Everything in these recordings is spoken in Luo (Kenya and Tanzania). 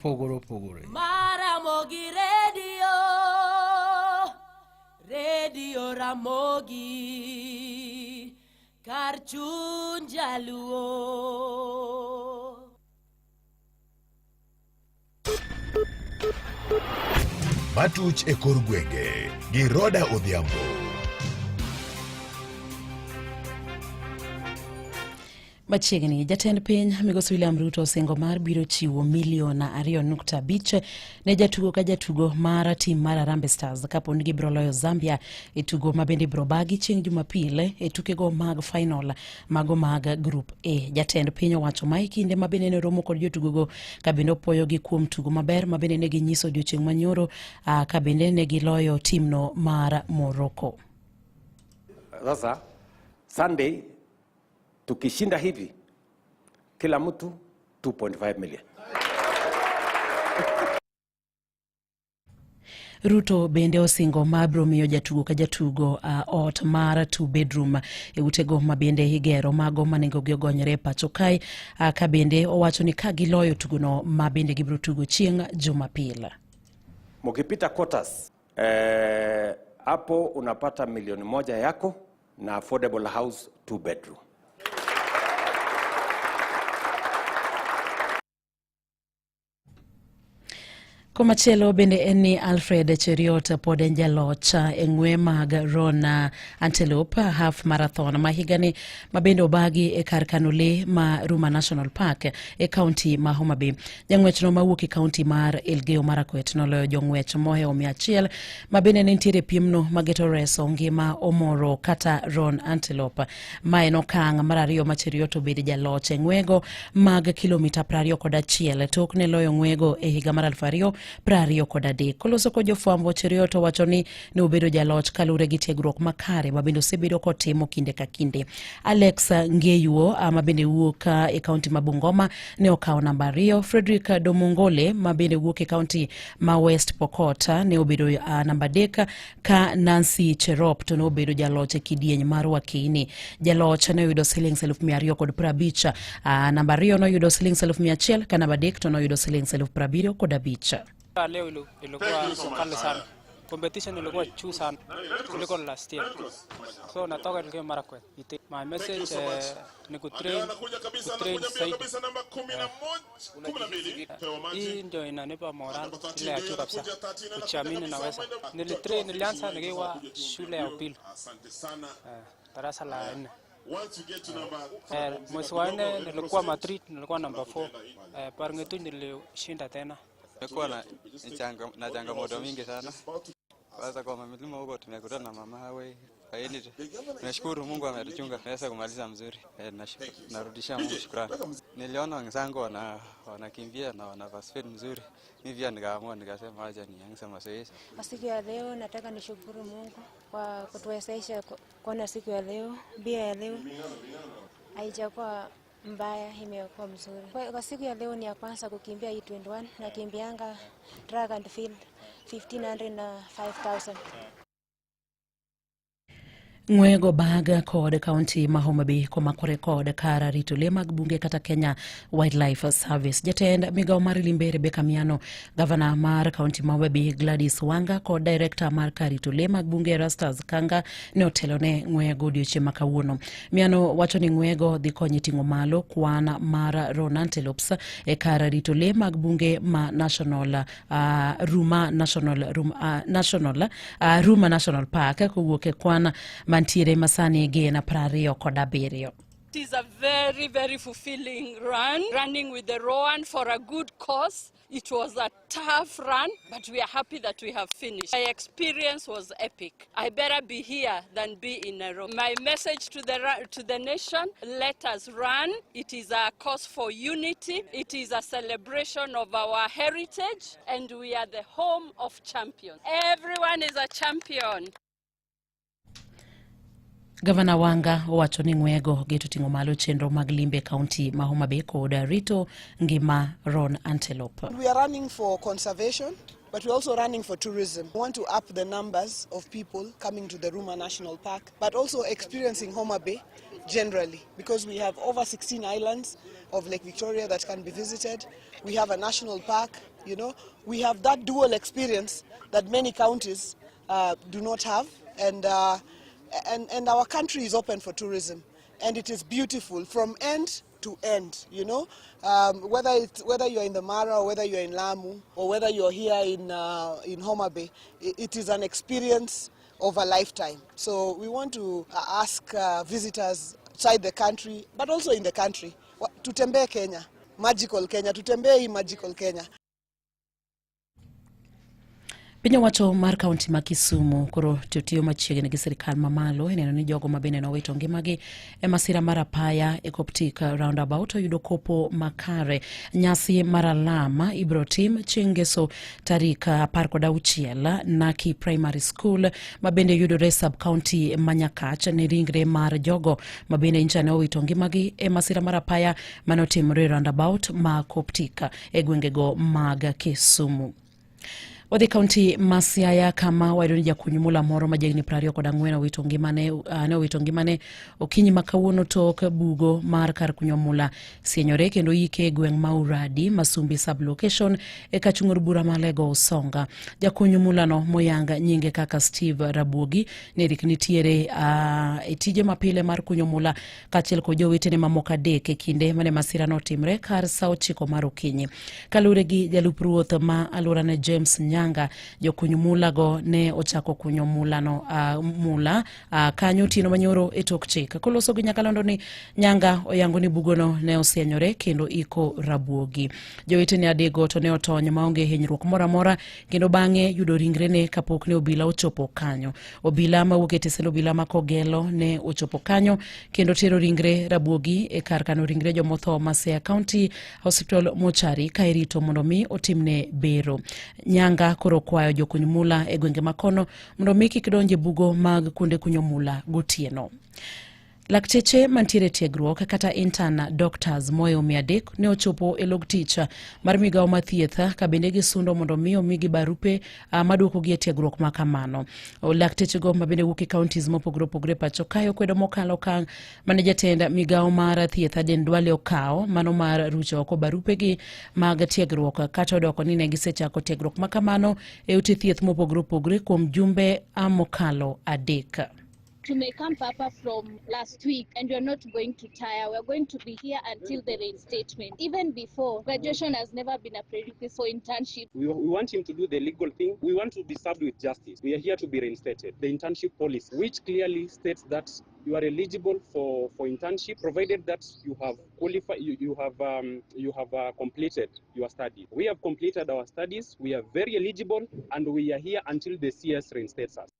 Opogore opogore. Maramogi Radio, Radio Ramogi, kar chuny jaluo. Matuch e kor gwenge gi Roda Odhiambo. Machiegni, jatend piny Migosi William Ruto osingo mar biro chiwo milion 2.5 ne jatugo ka jatugo mar tim mar Harambee Stars kapo ni gibiro loyo Zambia e tugo ma bende ibiro bagi chieng' Jumapil e tukego mag final mago mag Group A. Jatend piny owacho ma e kinde ma bende ne romo kod jotugogo ka bende opuoyogi kuom tugo maber ma bende ne ginyiso odiochieng' manyoro ka bende ne giloyo timno mar Morocco. Sasa Sunday tukishinda hivi kila mtu 2.5 million. Ruto bende osingo ma biro miyo jatugo ka jatugo ot mar two bedroom e utego ma bende igero mago ma nengogi ogonyore e pacho kae ka bende owacho ni ka giloyo tugono ma bende gibiro tugo chieng' Jumapil. Mukipita quarters hapo unapata milioni moja yako na affordable house 2 bedroom. Komachielo bende en ni Alfred Cheruiyot pod en jaloch e ng'we mag Roan Antelope Half Marathon ma higani ma bende obagi e kar kano lee ma Ruma National Park e kaunti ma Homa Bay. Jang'wechno mawuok e kaunti mar Elgeyo Marakwet noloyo jong'wech mohewo 100 ma bende ne nitiere e piemno mageto reso ngima Omoro kata Roan Antelope. Ma en okang' mar ariyo ma Cheruiyot obedo jaloch e ng'wego mag kilomita 21 tok ne loyo ng'wego e higa mar 2023. Koloso kod jofwambo, Cheruiyot owacho ni ne obedo jaloch kaluwore gi tiegruok makare ma bende osebedo kotimo kinde ka kinde. Alex Ngeyuo ma bende wuok e kaunti ma Bungoma ne okawo namba 2. Frederick Domongole ma bende wuok e kaunti ma West Pokot ne obedo namba 3 ka Nancy Cherop to ne obedo jaloch e kidieny mar Wakini. Jaloch ne oyudo silings 250,000, namba 2 noyudo silings 100,000 ka namba 3 to noyudo silings 75,000. Leo ilikuwa kali sana. Competition ilikuwa juu sana kuliko last year. So natoka Elgeyo Marakwet. My message ni kutrain zaidi. Hii ndio inanipa moral ile ya juu kabisa. Kujiamini naweza. Nilitrain, nilianza nikiwa shule ya upili. Darasa la 4. Mwezi wa 4 nilikuwa Madrid, nilikuwa number 4. Parngetu nilishinda tena. Nimekuwa na changamoto mingi sana. Kwanza kwa milima huko tumekutana na mama hawe. Kwa hili tunashukuru Mungu ametuchunga, tunaweza kumaliza mzuri. Narudishia Mungu shukrani. Niliona wenzangu wanakimbia na wana participate mzuri. Mimi pia nikaamua nikasema acha nianze mazoezi. Kwa siku ya leo nataka nishukuru Mungu kwa kutuwezesha kuona siku ya leo. Mbio ya leo haijakuwa mbaya, imekuwa mzuri. Kwa siku ya leo ni ya kwanza kukimbia E21, nakimbianga track and field 1500 na 5000. Ng'wego bag kod kaunti ma Homa Bay komakore kod kar rito lee mag bunge kata Kenya Wildlife Service. Jatend migawo mar limbe Rebecca Miano, gavana mar kaunti ma Homa Bay Gladys Wanga kod director mar kar rito lee mag bunge Erastus Kanga ne otelo ne ng'wego odiochieng' ma kawuono. Miano wacho ni ng'wego dhi konyo e ting'o malo kwan mar roan antelopes e kar rito lee mag bunge ma National, Ruma National, Rum, National, Ruma National Park kowuok e kwan mantiere masani gin 27. It is a very, very fulfilling run, running with the Roan for a good cause. It was a tough run, but we are happy that we have finished. My experience was epic. I better be here than be in Nairobi. My message to the nation, let us run. It is a cause for unity. It is a celebration of our heritage, and we are the home of champions. Everyone is a champion. Gavana Wanga owacho ni ng'wego geto ting'o malo chenro mag limbe e kaunti ma Homa Bay kod rito ngima roan antelope. We are running for conservation, but we're also running for tourism. We want to up the numbers of people coming to the Ruma National Park, but also experiencing Homa Bay generally, because we have over 16 islands of Lake Victoria that can be visited. We have a national park. We have that dual experience that many counties do not have, and our country is open for tourism, and it is beautiful from end to end. Whether you're in the Mara or whether you're in Lamu or whether you're here in Homa Bay, it is an experience of a lifetime. So we want to ask visitors outside the country, but also in the country, tutembee Kenya, magical Kenya, tutembee hii magical Kenya. Piny owacho mar kaunti ma Kisumu koro to tiyo machiegni gi sirikal mamalo e neno ni jogo ma bende nowito ngimagi e masira mar apaya e Coptic roundabout oyudo kopo makare. Nyasi mar alama ibiro tim chieng' ngeso tarik 16 Naki Primary School ma bende yudore e sub county ma Nyakach ne ringre mar jogo ma bende nyocha ne owito ngimagi e masira mar apaya mane otimore e roundabout ma Coptic e gwengego mag Kisumu. Wadhi kaunti ma Siaya kama wayudo ni jakuny mula moro ma jahigni 24 owito ngimane ne owito ngimane okinyi ma kawuono tok bugo mar kar kunyo mula sienyore kendo yike e gweng' ma Uradi Masumbi sub-location e kachung' od bura ma Alego Usonga. Jakuny mulano moyang nyinge kaka Steve Rabuogi ne rik nitiere e tije mapile mar kunyo mula kaachiel kod jowetene mamoko adek e kinde mane masira notimre kar sa 9 mar okinyi. Kaluwore gi jalup ruoth ma alworane James Nyanga, jokuny mula go ne ochako kunyo mulano mula kanyo otieno manyoro e tok chik. Koloso gi nyakalondo ni Nyanga oyango ni bugono ne osienyore kendo iko Rabuogi. Jowetene adekgo to ne otony maonge hinyruok moro amora kendo bang'e yudo ringrene kapok ne obila ochopo kanyo. Obila mawuok e tesend obila ma Kogelo ne ochopo kanyo kendo tero ringre Rabuogi e kar kano ringre jomotho ma Siaya County Hospital mochari ka irito mondo mi otimne bero. Nyanga koro kwayo jokuny mula e gwenge makono mondo mi kik donj e bugo mag kuonde kunyo mula gotieno. Lakteche mantiere e tiegruok kata intern doctors moyo 300 ne ochopo e log tich mar migawo mar thieth ka bende gisundo mondo mi omigi barupe maduokogi e tiegruok ma kamano. Laktechego ma bende wuok e counties mopogore opogore pacho kae okwedo mokalo okang' mane jatend migawo mar thieth Aden Duale okawo mano mar rucho oko barupegi mag tiegruok kata odoko ni ne gisechako tiegruok ma kamano e ute thieth mopogore opogore kuom jumbe mokalo 3. Tumecamp hapa from last week and we're not going to tire. We're going to be here until the reinstatement. Even before, graduation has never been a prerequisite for internship. We want him to do the legal thing. We want to be served with justice. We are here to be reinstated. The internship policy, which clearly states that you are eligible for internship, provided that you have qualified, you have completed your study. We have completed our studies. We are very eligible, and we are here until the CS reinstates us.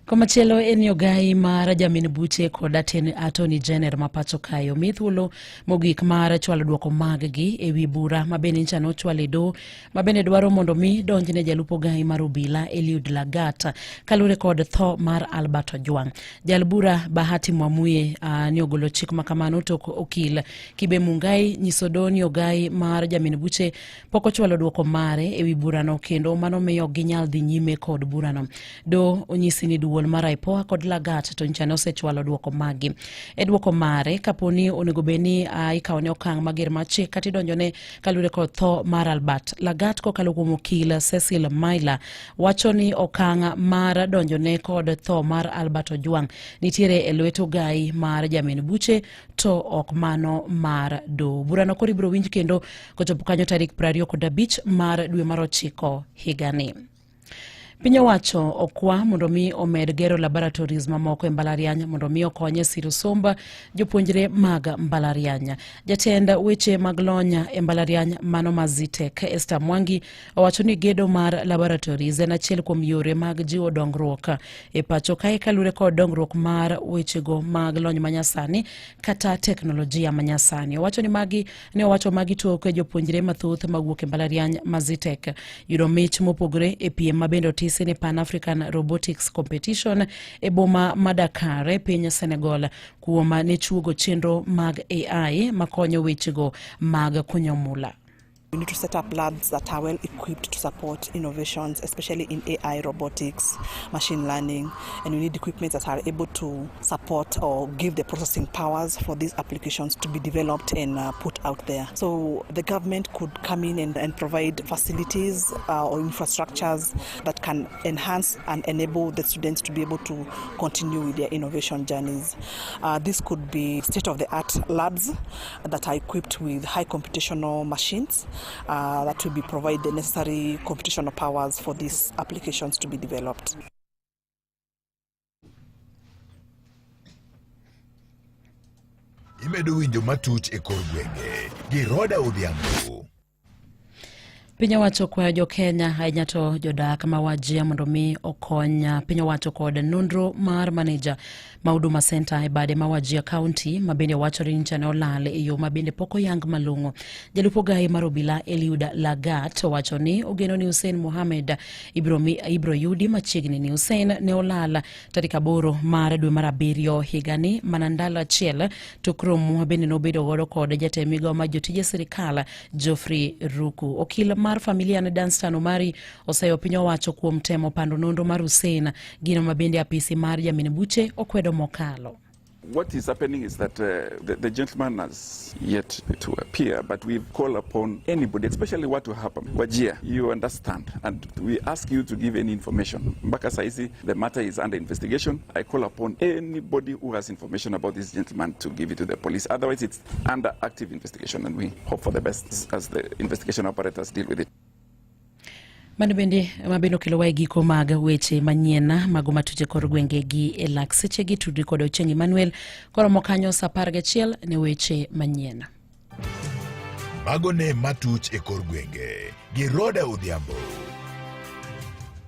Komachielo en ni ogai mar jamin buche kod Attorney General ma pacho kae omi thuolo mogik mar chwalo duoko mag-gi ewi bura ma bende nyocha nochwal e doho ma bende dwaro mondo mi donjne jalup ogai mar obila Eliud Lagat kaluwore kod tho mar Albert Ojwang. Jal bura Bahati Mwamuye ne ogolo chik ma kamano tok okil Kibe Mungai nyiso doho ni ogai mar jamin buche pok ochwalo duoko mare ewi burano kendo mano miyo ok ginyal dhi nyime kod burano. Doho onyisi ni duol mar IPOA kod Lagat to nyocha ne osechwalo duoko maggi. E duoko mare kapo ni onego bed ni ikawone okang' mager mar chik kata idonjone kaluwore kod tho mar Albert. Lagat kokalo kuom okil Cecil Maila wacho ni okang' mar donjone kod tho mar Albert Ojwang nitiere e lwet ogai mar jamin buche to ok mano mar doho. Burano koro ibiro winj kendo kochopo kanyo tarik 25 mar dwe mar 9 higani. Piny owacho okwa mondo mi omed gero laboratories mamoko e mbalariany mondo mi okony e siro somb jopuonjre mag mbalariany. Jatend weche mag lony e mbalariany mano ma Zetech Esther Mwangi owacho ni gedo mar laboratories en achiel kuom yore mag jiwo dongruok e pacho kae kaluwore kod dongruok mar wechego mag lony manyasani kata teknolojia manyasani. Owacho ni magi ne owacho magi tok jopuonjre mathoth mawuok e mbalariany ma Zetech yudo mich mopogore e piem ma bende otisi ni Pan African Robotics Competition e boma ma Dakar e piny Senegal kuom ne chuogo chenro mag AI makonyo wechego mag kunyo mula. We need to set up labs that are well equipped to support innovations, especially in AI, robotics, machine learning, and we need equipment that are able to support or give the processing powers for these applications to be developed and put out there. So the government could come in and provide facilities or infrastructures that can enhance and enable the students to be able to continue with their innovation journeys. This could be state-of-the-art labs that are equipped with high computational machines that will be provide the necessary computational powers for these applications to be developed. Imedo winjo matuch e kor gwenge gi Roda Odhiambo. Piny owacho kwayo jo Kenya ahinya to jodak ma Wajir mondo mi okony piny owacho kod nonro mar maneja ma Huduma Center e bade ma Wajir County ma bende wachore ni nyicha ne olal e yo ma bende pok oyang malong'o. Jalup ogaye mar obila Eliud Lagat owacho ni ogeno ni Hussein Mohamed ibro yudi machiegni ni Hussein ne olal tarik 8 mar dwe mar 7 higani mana ndalo achiel tok romo ma bende nobedo godo kod jatend migawo mar jotije sirikal Geoffrey Ruku. Okil mar familia ne Danstan Omari oseyo piny owacho kuom temo pando nonro mar Hussein, gino ma bende apisi mar jamin buche okwedo mokalo. What is happening is that the gentleman has yet to appear, but we call upon anybody, especially what will happen. Wajir, you understand, and we ask you to give any information. Mpaka saizi, the matter is under investigation. I call upon anybody who has information about this gentleman to give it to the police. Otherwise, it's under active investigation, and we hope for the best as the investigation operators deal with it. Mano bende mabende okelowa e giko mag weche manyien mago matuche kor gwenge gi e lak seche gi tudri kod Ochieng' Emmanuel koromo kanyo saa 11 ne weche manyien. Mago ne matuch e kor gwenge gi Roda Odhiambo.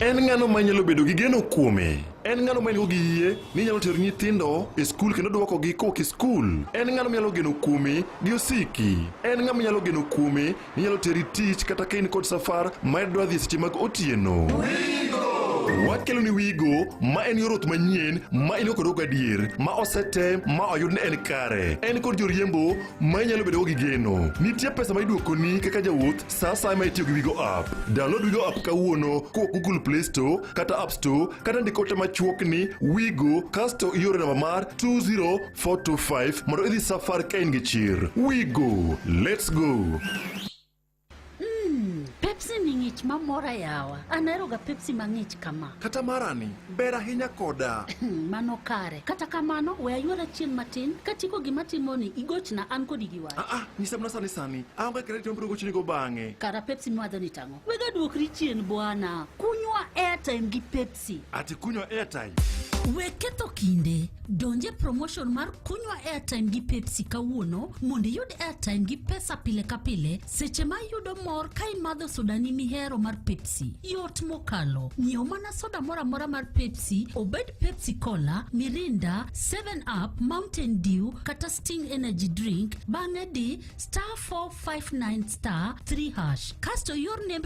En ng'ano manyalo bedo gi geno kuome? En ng'ano ma in-go gi yie ni inyalo tero nyithindo e skul kendo duokogi kowuok e skul? En ng'ano minyalo geno kuome gi osiki? En ng'ama inyalo geno kuome ni nyalo teri tich kata ka in kod safar ma idwa dhi e seche mag otieno? Wakelo ni Wigo ma en yor wuoth manyien ma in go kod gadier ma osetem ma oyud ni en kare. En kod joriembo ma inyalo bedogo gi geno. Nitie pesa ma iduokoni kaka jawuoth sa asaya ma itiyo gi Wigo app. Download Wigo app kawuono kowuok Google Play Store kata App Store kata ndik ote machuok ni Wigo kasto ioro namba mar 20425 mondo idhi safar ka in gi chir. Wigo, let's go. Pepsi ni ng'ich mamora yawa. An aheroga Pepsi mang'ich kama. Kata marani ber ahinya koda. Mano kare. Kata kamano, we aywara chien matin. Katieko gima timoni, igochna an kodi gi wach. Ah, nyisa mana sani sani. Aonge credit mabiro gochonigo bang'e. Kara Pepsi mimadho ni tang'o? Wega duokri chien bwana. Kunywa airtime gi Pepsi. Ati kunywa airtime. We ketho kinde. Donje promotion mar kunywa airtime gi Pepsi kawuono mondo iyud airtime gi pesa pile ka pile seche ma iyudo mor ka imadho sodani mihero mar Pepsi. Yot mokalo. Nyiew mana soda moro amora mar Pepsi, obed Pepsi Cola, Mirinda, 7 Up, Mountain Dew kata Sting Energy Drink, bang'e di star 459 star 3 hash. Kasto ior nembni